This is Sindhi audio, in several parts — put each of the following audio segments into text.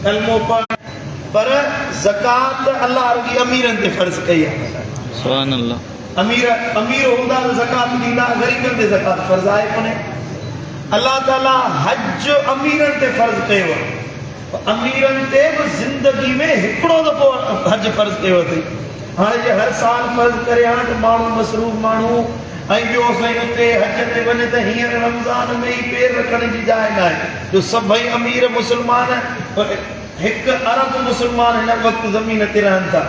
ڪلمو پڙهڻ پر زڪوات الله رڳي اميرن تي فرض ڪئي آهي. سبحان الله. امير امير هوندا ته زڪوات ڏيندا غريبن تي زڪوات فرض آهي ڪونهي. الله تعالي حج اميرن تي فرض ڪيو آهي پر اميرن تي به زندگي ۾ هڪڙو دفعو حج فرض ڪيو اٿئي. هاڻي جي هر سال فرض ڪري ها ته ماڻهو مصروف ماڻهو ۽ ٻيو سائين اتي حج تي وڃ ته هينئر رمضان ۾ ئي پير رکڻ جي جاء ناهي جو سڀئي امير مسلمان هڪ ارب مسلمان هن وقت زمين تي رهن ٿا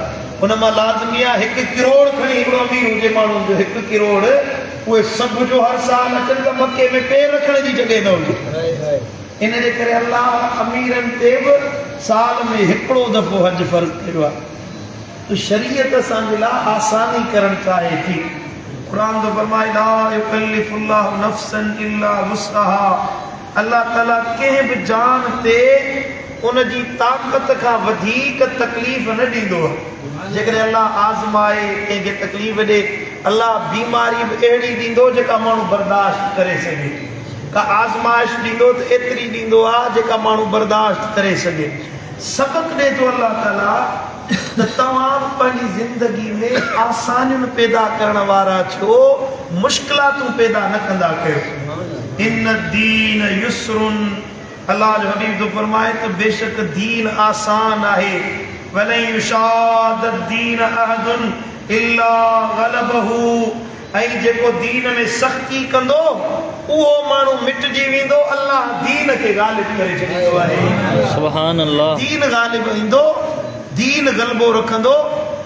ان مان لازمي آهي هڪ ڪروڙ کڻي هڪڙو امير هجي ماڻهن جو هڪ ڪروڙ اهي سڀ جو هر سال اچن ته مڪي ۾ پير رکڻ جي جڳهه نه هجي ان جي ڪري الله اميرن تي به سال ۾ هڪڙو دفعو حج فرض ڪيو آهي. ته شريعت اسان جي لاء آساني ڪرڻ چاهي ٿي. قرآن ٿو فرمائي لا يڪلف الله نفسا الا وسعها الله تعالي ڪنهن به جان تي ان جي طاقت کان وڌيڪ تڪليف نه ڏيندو آهي. جيڪڏهن الله آزمائي ڪنهن کي تڪليف ڏي الله بيماري به اهڙي ڏيندو جيڪا ماڻهو برداشت ڪري سگهي. ڪا آزمائش ڏيندو ته ايتري ڏيندو آهي جيڪا ماڻهو برداشت ڪري سگهي. سبق ڏئي ٿو الله تعالي ته توهان به پنهنجي زندگي ۾ آسانيون پيدا ڪرڻ وارا ٿيو، مشڪلاتون پيدا نه ڪندا ڪيو. ان الدين يسر الله جو حبيب ٿو فرمائي ته بيشڪ دين آسان آهي، ولن يشاد الدين احد الا غلبه ۽ جيڪو دين ۾ سختي ڪندو اهو ماڻهو مٽجي ويندو، الله دين کي غالب ڪري ڇڏيندو آهي. سبحان الله. دين غالب ايندو، دين غلبو رکندو،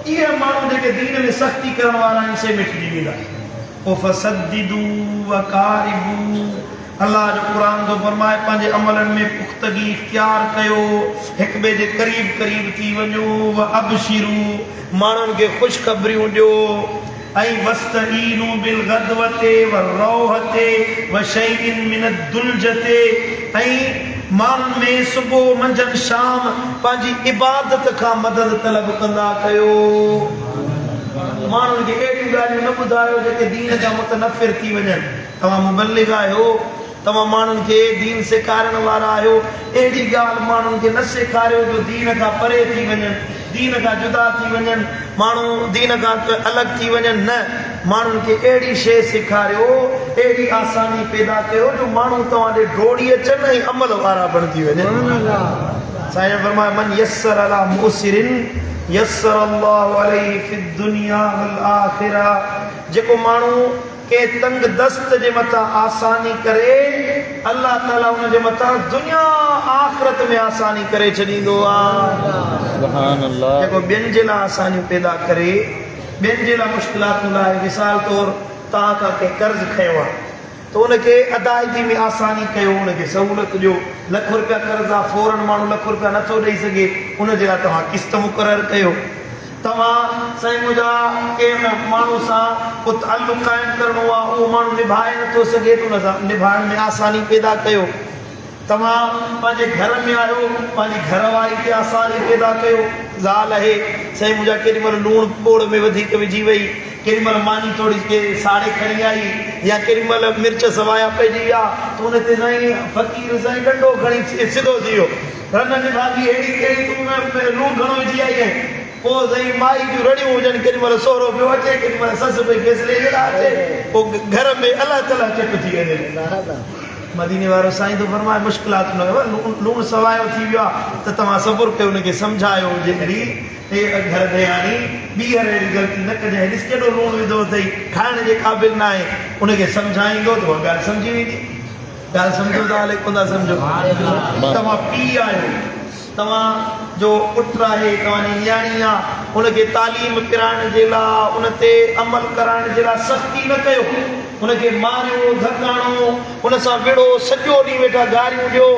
اهي ماڻهو جيڪي دين ۾ سختي ڪرڻ وارا آهن سي مٽجي ويندا. پوء فسددوا وقاربوا الله جو قرآن ٿو فرمائي پنهنجي عملن ۾ پختگي اختيار ڪيو، هڪ ٻئي جي قريب قريب ٿي وڃو، وابشروا ماڻهن کي خوشخبريون ڏيو. ۽ واستعينوا بالغدوة والروحة وشيء من الدلجة ۽ ماڻهن ۾ صبح منجهند شام پنهنجي عبادت کان مدد طلب ڪندا ڪيو. ماڻهن کي اهڙيون ڳالهيون نه ٻڌايو جيڪي دين کان متنفر ٿي وڃن. توهان مبلغ آهيو، توهان ماڻهن کي دين سيکارڻ وارا آهيو، اهڙي ڳالهه ماڻهن کي نه سيکاريو جو دين کان پري ٿي وڃن، دين کان جدا ٿي وڃن، ماڻهو دين کان الڳ ٿي وڃن، نه، ماڻهن کي اهڙي شيء سيکاريو، اهڙي آساني پيدا ڪيو جو ماڻهو توهان ڏي ڊوڙي اچن ۽ عمل وارا بڻجي وڃن. سائين جن فرمايو، من يسر علي معسر يسر الله عليه في الدنيا والآخرة جيڪو ماڻهو ڪنهن تنگ دست جي مٿان آساني ڪري، الله تعالي ان جي مٿان دنيا آخرت ۾ آساني ڪري ڇڏيندو آهي. سبحان الله. جيڪو ٻين جي لاء آسانيون پيدا ڪري، ٻين جي لاء مشڪلاتون لاهي، مثال طور توهان کان ڪنهن قرض کنيو آهي ته ان کي ادائگي ۾ آساني ڪيو، ان کي سهولت ڏيو، لک رپيا قرض آهي فورن ماڻهو لک رپيا نٿو ڏئي سگهي، ان جي لاء توهان قسط مقرر ڪيو. توهان سائين منهنجا ڪنهن ماڻهو سان ڪو تعلق قائم ڪرڻو آ اهو ماڻهو نڀائي نه ٿو سگهي ته ان سان نڀائڻ ۾ آساني پيدا ڪيو. توهان پنهنجي گهر ۾ آهيو پنهنجي گهر واري تي آساني پيدا ڪيو. زال اهي سائين منهنجا ڪيڏي مهل لوڻ ٻوڙ ۾ وڌيڪ وجهي وئي، ڪيڏي مهل ماني ٿوري ڪي ساڙي کڻي آئي يا ڪيڏي مهل مرچ سوايا پئجي ويا ته ان تي سائين فقير سائين ڏنڊو کڻي سڌو ٿي ويو. رن نڀاڳي اهڙي ڪهڙي تون لوڻ گهڻو وجهي آئي آهين. پوء سائين مائي جون رڙيون هجن، ڪيڏي مهل سهرو پيو اچي، ڪيڏي مهل سس پئي فيصلي جي لاء اچي، پوء گهر ۾ الله تلهه چٽ ٿي وڃي. مديني وارو سائين ٿو فرمائي مشڪلات نه لوڻ سوايو ٿي ويو آهي ته توهان صبر ڪيو ان کي سمجهايو جي اڙي اي گهر ڌياڻي ٻيهر اهڙي غلطي نه ڪجانء ڏس ڪيڏو لوڻ وڌو اٿئي کائڻ جي قابل ناهي ان کي سمجهائيندو ته اها ڳالهه سمجهي ويندي. ڳالهه سمجهو ٿا الائي ڪونه ٿا سمجهو. توهان پيء آهيو، توهان جو پٽ آهي، توهان جي نياڻي آ، ان کي تعليم پرائڻ جي لاء، ان تي عمل ڪرائڻ جي لاء سختي نه ڪيو، ان کي ماريو، ڌڪ هڻو، ان سان وڙهو، سڄو ڏينهن ويٺا گاريون ڏيو.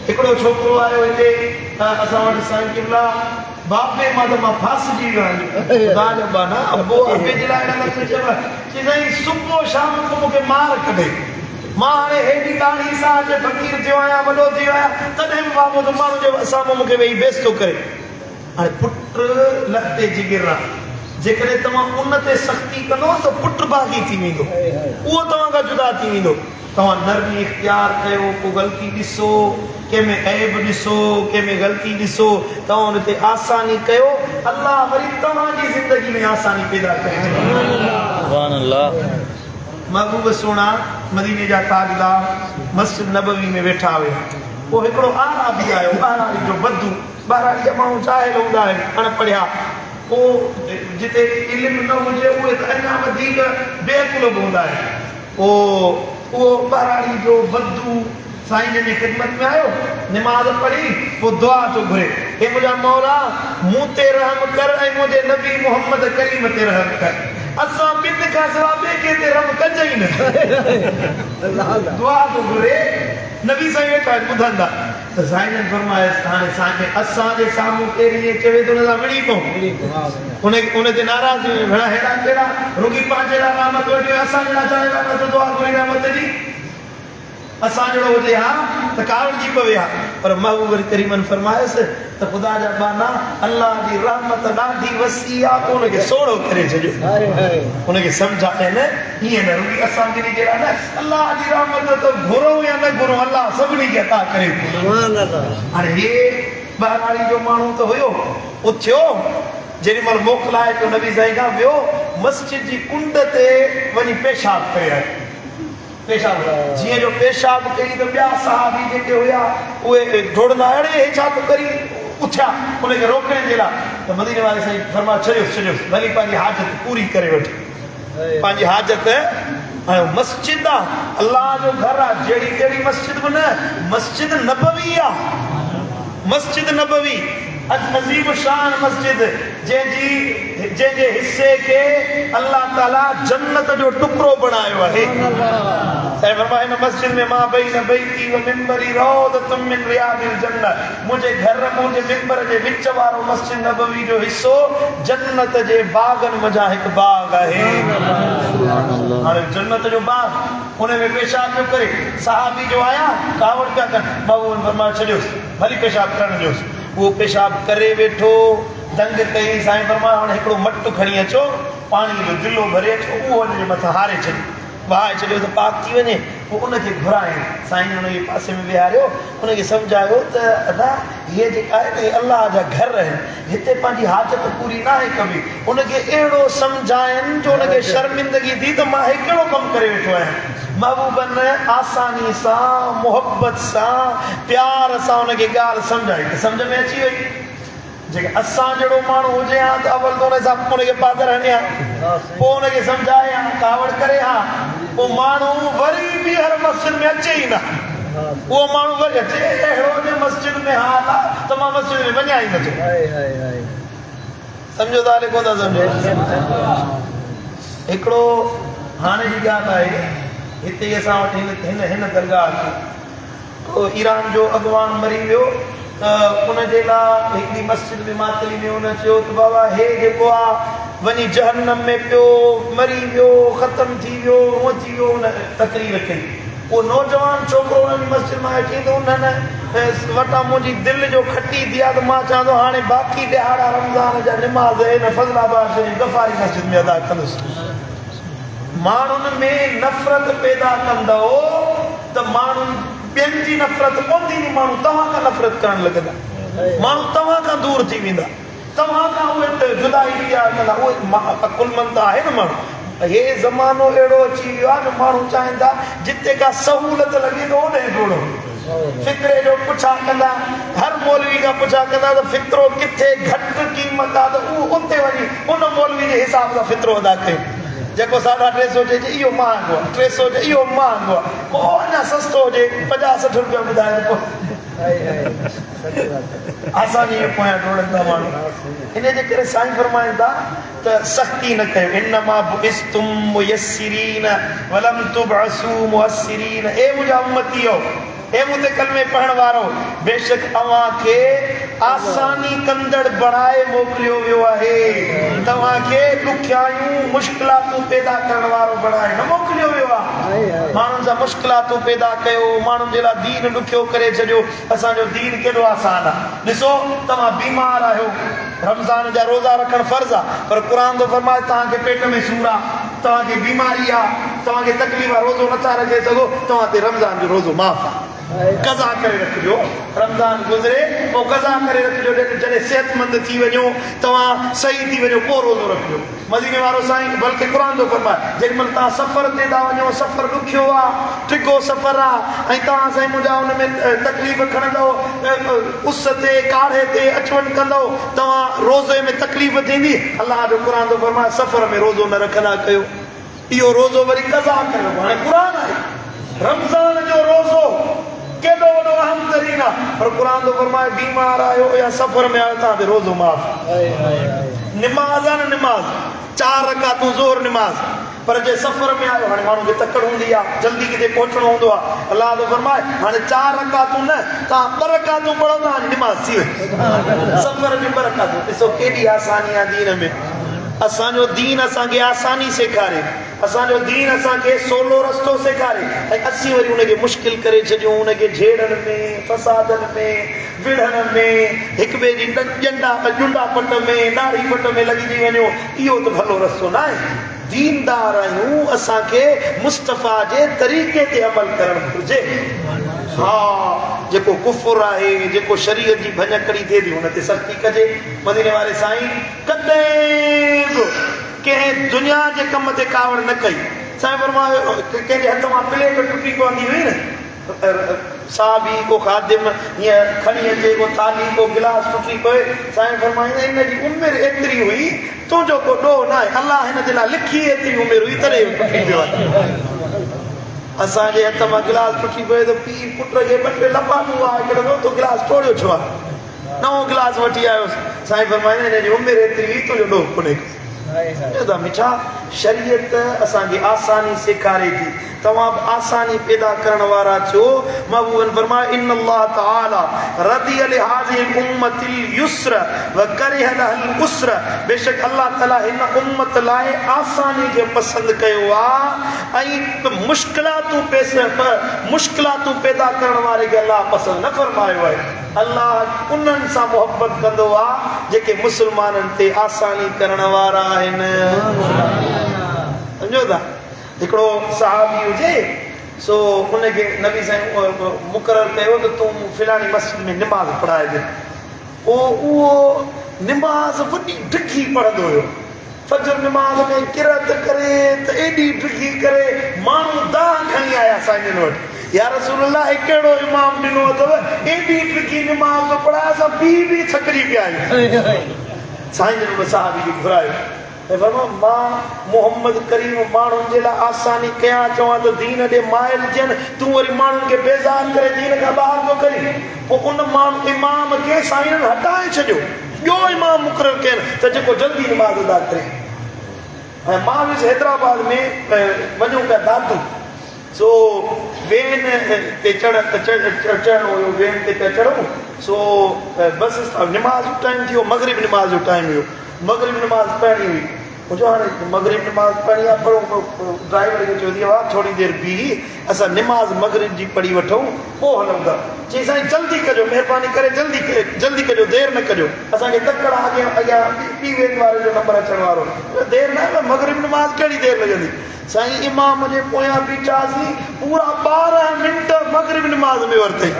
هڪڙو ڇوڪرو آيو هتي اسان وٽ سائين قبلا بابي مان ته مان ڦاسجي ويو آهيان. خدا جا ٻانها ابو ابي جي لاء اهڙا لفظ چئبا. چي سائين صبح شام ٿو مون کي مار ڪڍي. مان هاڻي هيڏي ڏاڙهي سان اچي فقير ٿيو آهيان، وڏو ٿي ويو آهيان، تڏهن به بابو ته ماڻهن جي سامهون مون کي ويهي بيس ٿو ڪري. هاڻي پٽ لختي جگر آ، جيڪڏهن توهان ان تي سختي ڪندو ته پٽ باغي ٿي ويندو، اهو توهان کان جدا ٿي ويندو. توهان نرمي اختيار ڪيو، ڪو غلطي ڏسو ڪنهن ۾ عيب ڏسو، ڪنهن ۾ غلطي ڏسو، توهان ان تي آساني ڪيو، الله وري توهان جي زندگي ۾ آساني پيدا ڪري ڇڏيندو. سبحان الله. محبوب سهڻا مديني جا تاجدار مسجد نبوي ۾ ويٺا هيا. پوء هڪڙو اعرابي آيو، ٻهراڙي جو بدو، ٻهراڙي جا ماڻهو جاهل هوندا آهن، اڻ پڙهيا. پوء جتي علم نه هجي اهي ته اڃا وڌيڪ بي عقل به هوندا آهن. پوء اهو ٻهراڙي جو بدو سائين جن جي خدمت ۾ آيو، نماز پڙهي پوء دعا ٿو گهري، اي منهنجا مولا! مون تي رحم ڪر ۽ منهنجي نبي محمد ڪريم تي رحم ڪر. اسان ٻن کان سوا ٻئي ڪنهن تي رحم ڪج ئي نه. دعا ٿو گهري، نبي سائين ويٺا آهن ٻڌن ٿا ته سائين جن فرمايس ته هاڻي سائين اسان جي سامهون ڪير ائين چوي ته ان سان وڙهي پئون، ان تي ناراض ٿي وڃون، ڀلا ههڙا ڪهڙا رڳي پنهنجي لاء رحمت وٺي اسان جهڙا ڇا لاء نٿو دعا گهري رحمت جي. اسان جهڙو هجي ها ته ڪاوڙجي پوي ها، پر محبوب ڪريمن فرمايس ته خدا جا ٻانها الله جي رحمت ڏاڍي وسيع آ، تون ان کي سوڙهو ڪري ڇڏيو، ان کي سمجهائين نه، ائين نه رڳي اسان ٻنهي جي لاء نه، الله جي رحمت ته گهرون يا نه گهرون الله سڀني کي عطا ڪري ٿو. هاڻي هي ٻهراڙي جو ماڻهو ته هيو، اٿيو جيڏي مهل موڪلائي پيو نبي سائين کان ويو، مسجد جي ڪنڊ تي وڃي پيشاب ڪري آيو. پيشاب جيئن جو پيشاب ڪئي ته ٻيا صحابي جيڪي هيا اهي ڊوڙندا آيا اڙي هي ڇا ٿو ڪرين اٿيا ان کي روڪڻ جي لاء ته مديني واري سائين فرمايو ڇڏيوس ڇڏيوس ڀلي پنهنجي حاجت پوري ڪري وٺي پنهنجي حاجت ۽ مسجد آ الله جو گهر آ جهڙي تهڙي مسجد به نه مسجد نبوي آ مسجد نبوي عظيم الشان مسجد جنهن جي جنهن جي حصي کي الله تعالي جنت جو ٽڪرو بڻايو آهي. سائين فرمايو هن مسجد ۾ ما بين بيتي و منبري روضة من رياض الجنة منهنجي گهر منهنجي منبر جي وچ وارو مسجد نبوي جو حصو جنت جي باغن منجهان هڪ باغ آهي. هاڻي جنت جو باغ ان ۾ پيشاب پيو ڪري صحابي جو آيا ڪاوڙ پيا ڪن محبوبن فرمايو ڇڏيوس ڀلي پيشاب ڪرڻ ڏيوس. اهو پيشاب ڪري ويٺو، دنگ ڪئي، سائين فرمايو هاڻي هڪڙو مٽ کڻي اچو، پاڻيء جو دلو ڀري اچو، اهو ان جي مٿان هاري ڇڏيو، وهائي ڇڏيو ته پاڪ ٿي وڃي، پوء ان کي گهرايائين، سائين جن ان کي پاسي ۾ ويهاريو، ان کي سمجهايو ته ادا هيء جيڪا آهي نه هي الله جا گهر آهن، هتي پنهنجي حاجت پوري ناهي ڪبي، ان کي اهڙو سمجهاين جو ان کي شرمندگي ٿي ته مان هي ڪهڙو ڪم ڪري ويٺو آهيان. محبوبن آساني سان، محبت سان، پيار سان ان کي ڳالهه سمجهائي ته سمجهه ۾ اچي وئي. جيڪڏهن اسان جهڙو ماڻهو هجي ها ته اول ته ان سان ان کي پادر هڻي ها، پوء ان کي سمجهائي ها، ڪاوڙ ڪري ها، پوء ماڻهو وري ٻيهر مسجد ۾ اچي ئي نه. اهو ماڻهو وري اچي اهڙو جي مسجد ۾ حال آ ته مان مسجد ۾ وڃان ئي نٿو. سمجهو ٿا الي ڪونه ٿا سمجهو. هڪڙو هاڻي جي ڳالهه آهي هتي ئي اسان وٽ هن هن هن درگاهه تي هڪڙو ايران جو اڳواڻ مري ويو ته ان جي لاء هڪڙي مسجد ۾ ماتلي ۾ ان چيو ته بابا هي جيڪو آ وڃي جهنم ۾ پيو مري ويو ختم ٿي ويو هونء ٿي ويو ان تقرير ڪئي اهو نوجوان ڇوڪرو انهن جي مسجد مان آيو چيائين ته انهن وٽان منهنجي دل جو کٽي ٿي آ ته مان چوان ٿو هاڻي باقي ڏهاڙا رمضان جا نماز هن فضل آباد شريف غفاري مسجد ۾ ادا ڪندس. ماڻهن ۾ نفرت پيدا ڪندؤ ته ماڻهن ٻين جي نفرت ڪونه ٿيندي ماڻهو توهان کان نفرت ڪرڻ لڳندا ماڻهو توهان کان دور ٿي ويندا. توهان کان اهي جدائي اختيار ڪندا. اهي عقلمند ته آهن ماڻهو. هي زمانو اهڙو اچي ويو آهي جو ماڻهو چاهين ٿا جتي ڪا سهولت لڳي ته اوڏانهن ڊوڙو. فطري جو پڇا ڪندا، هر مولوي کان پڇا ڪندا ته فطرو ڪٿي گهٽ قيمت آهي ته اهو اتي وڃي ان مولوي جي حساب سان فطرو ادا ڪيون. جيڪو ساڍا 300 چئي اهو مهانگو آهي، 300 چئي اهو مهانگو آهي، ڪو اڃا سستو هجي 50 60 روپيا ٻڌائي ته پوء. اسان جي پويان ڊوڙن ٿا ماڻهو. انهيء جي ڪري سائين فرمائن ٿا ته سختي نه ڪيو، انما بعثتم ميسرين ولم تبعثوا معسرين، اي منهنجا امتيو، اي مون تي ڪلمي پڙهڻ وارؤ، بيشڪ اوهان کي آساني ڪندڙ بڻائي موڪليو ويو آهي، توهان کي ڏکيائيون، مشڪلاتون پيدا ڪرڻ وارو بڻائي نه موڪليو ويو آهي. ماڻهن سان مشڪلاتون پيدا ڪيو، ماڻهن جي لاء دين ڏکيو ڪري ڇڏيو. اسان جو دين ڪيڏو آسان آ. ڏسو توهان بيمار آهيو، رمضان جا روزا رکڻ فرض آ، پر قرآن ٿو فرمائي توهان کي پيٽ ۾ سور آ، توهان کي بيماري آ، توهان کي تڪليف آ، روزو نٿا رکي سگهو، توهان تي رمضان جو روزو معاف آ. قضا ڪري رکجو. رمضان گذري پوء قضا ڪري رکجو جڏهن صحتمند ٿي وڃو توهان صحيح ٿي وڃو پوء روزو رکجو. مديني وارو سائين بلڪه قرآن ٿو فرمائي جيڏي مهل توهان سفر تي ٿا وڃو سفر ڏکيو آ ڊگهو سفر آ ۽ توهان سائين منهنجا ان ۾ تڪليف کڻندؤ اس تي ڪاڙهي تي اچ وڃ ڪندؤ توهان روزي ۾ تڪليف ٿيندي الله جو قرآن ٿو فرمائي سفر ۾ روزو نه رکندا ڪيو اهو روزو وري قضا ڪري رکو هاڻي قرآن آهي رمضان جو روزو ڪيڏو وڏو اهم ترين آ پر قرآن ٿو فرمائي بيمار آهيو يا سفر ۾ آهيو توهان تي روزو معاف. نماز آ نه نماز چار رڪعتون ظهر نماز پر جي سفر ۾ آهيو هاڻي ماڻهو کي تڪڙ هوندي آ جلدي ڪٿي پهچڻو هوندو آ الله ٿو فرمائي هاڻي چار رڪعتون نه توهان ٻه رڪعتون پڙهو توهان جي نماز ٿي وئي سفر جون ٻه رڪعتون ڏسو ڪيڏي آساني آ دين ۾ اسان جو دين اسان کي آساني سيکاري اسان جو دين اسان کي سولو رستو سيکاري ۽ اسين وري ان کي مشڪل ڪري ڇڏيون، ان کي جهيڙن ۾، فسادن ۾، وڙهڻ ۾، هڪ ٻئي جي ڄنڊا ڄنڊا پٽ ۾، ڏاڙهي پٽ ۾ لڳجي وڃو، اهو ته ڀلو رستو ناهي. ديندار آهيون، اسان کي مصطفيٰ جي طريقي تي عمل ڪرڻ گهرجي. ها، جيڪو ڪفر آهي، جيڪو شريعت جي ڀڃڪڙي ٿئي ٿي، ان تي سختي ڪجي. مديني واري سائين ڪڏهن به. ڪنهن دنيا جي ڪم تي ڪاوڙ نه ڪئي. سائين فرمايو، ڪنهن جي هٿ مان پليٽ ٽٽي پوندي هئي نه، صحابي ڪو خادم هيئن کڻي اچي ڪو ٿالهي ڪو گلاس ٽٽي پوي، سائين فرمائيندا هن جي عمر ايتري هئي، تنهنجو ڪو ڏوهه ناهي، الله هن جي لاء لکي ايتري عمر هئي تڏهن اهو ٽٽي پيو آهي. اسان جي هٿ مان گلاس ٽٽي پوي ته پيء پٽ کي ٻه ٽي لپاٽون وهائي ڪڍندو، تو گلاس ٽوڙيو ڇو آهي؟ نئون گلاس وٺي آيس. سائين فرمايائين هن جي عمر ايتري هئي تنهنجو ڏوهه ڪونهي ڪو. چيو ته مٺا شريعت اسان کي آساني سيکاري ٿي توهان به آساني پيدا ڪرڻ وارا ٿيو. محبوبن فرمايو ان الله تعالي رضي لهذه الامة اليسر وڪره لها العسر بيشڪ الله تعالي هن امت لاء آساني کي پسند ڪيو آ ۽ مشڪلاتون مشڪلاتون پيدا ڪرڻ واري کي الله پسند نه فرمايو آهي. الله انهن سان محبت ڪندو آ جيڪي مسلمانن تي آساني ڪرڻ وارا آهن. سمجهو ٿا؟ هڪڙو صحابي هجي سو ان کي نبي سائين مقرر ڪيو ته تون فلاڻي مسجد ۾ نماز پڙهائج. پوء اهو نماز وڏي ڊگهي پڙهندو هيو. فجر نماز ۾ قرئت ڪري ته ايڏي ڊگهي ڪري ماڻهو دانهن کڻي آيا سائين جن وٽ يا رسول الله هي ڪهڙو امام ڏنو اٿو ايڏي ڊگهي نماز ٿو پڙهائي اسان بيهي بيهي ٿڪجي پيا آهيون سائين جن ان صحابي کي گهرايو ۽ فرمايو مان محمد ڪريم ماڻهن جي لاء آساني ڪيان چوان ته دين ڏي مائل ٿين تون وري ماڻهن کي بيزار ڪري دين کان ٻاهر ٿو ڪرين پوء ان ماڻهو امام کي سائينن هٽائي ڇڏيو ٻيو امام مقرر ڪين ته جيڪو جلدي نماز ادا ڪري ۽ مان ويس حيدرآباد ۾ وڃون پيا دادو سو وين تي چڙهه چڙهڻو هيو وين تي پيا چڙهون سو بس اسٽاپ نماز جو ٽائيم ٿي ويو مغرب نماز جو ٽائيم هيو مغرب نماز پڙهڻي هئي مون چيو هاڻي مغرب نماز پڙهڻي آهي پڙهون ڊرائيور کي چيو ٿي ڀاء ٿوري دير بيهي اسان نماز مغرب جي پڙهي وٺون پوء هلون ٿا. چيائين سائين جلدي ڪجو مهرباني ڪري جلدي جلدي ڪجو دير نه ڪجو اسان کي تڪڙ آ اڳيان اڳيان ٻي وين واري جو نمبر اچڻ وارو آ. دير نه آهي مغرب نماز ڪهڙي دير لڳندي. سائين امام جي پويان بيٺاسين پورا 12 منٽ مغرب نماز ۾ ورتائين.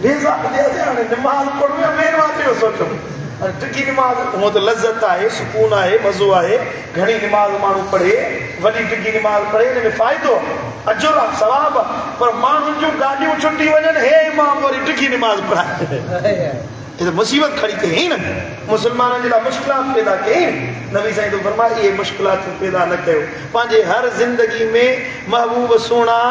بيزار ٿياسين هاڻي نماز پڙهون يا وين واري جو سوچون. هاڻي ڊگهي نماز هونء ته لذت آهي سڪون آهي مزو آهي گهڻي نماز ماڻهو پڙهي وڏي ڊگهي نماز پڙهي ان ۾ فائدو آ اجر آ ثواب آ پر ماڻهن جون گاڏيون ڇٽي وڃن هي امام وري ڊگهي نماز پڙهائي هي ته مصيبت کڙي ڪيائين نه مسلمانن جي لاء مشڪلات پيدا ڪيائين نبي سائين ٿو فرمائي اهي مشڪلاتون پيدا نه ڪيو پنهنجي هر زندگي ۾ محبوب سهڻا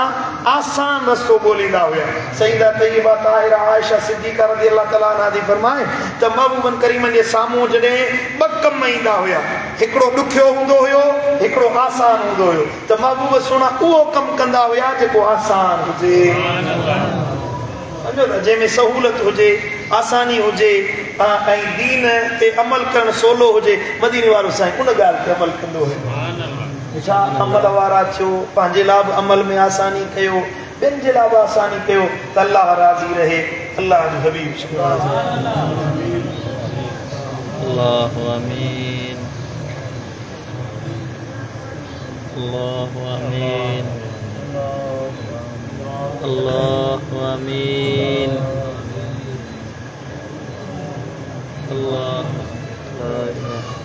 آسان رستو ڳوليندا هيا. سيده طيبه طاهره عائشه صديقه رضي الله تعالٰي عنها ٿي فرمائي ته محبوبن ڪريمن جي سامهون جڏهن ٻه ڪم ايندا هيا هڪڙو ڏکيو هوندو هيو هڪڙو آسان هوندو هيو ته محبوب سهڻا اهو ڪم ڪندا هيا جيڪو آسان هجي. سمجهو ٿا جنهن ۾ سهولت هجي، آساني هجي ۽ دين تي عمل ڪرڻ سولو هجي، مديني وارو سائين ان ڳالهه تي عمل ڪندو هيو. ڇا عمل وارا ٿيو، پنهنجي لاء به عمل ۾ آساني ڪيو، ٻين جي لاء به آساني ڪيو ته الله راضي رهي، الله جو حبيب صلي الله عليه وسلم. الله آمين الله آمين. الله آمين. الله لا اله.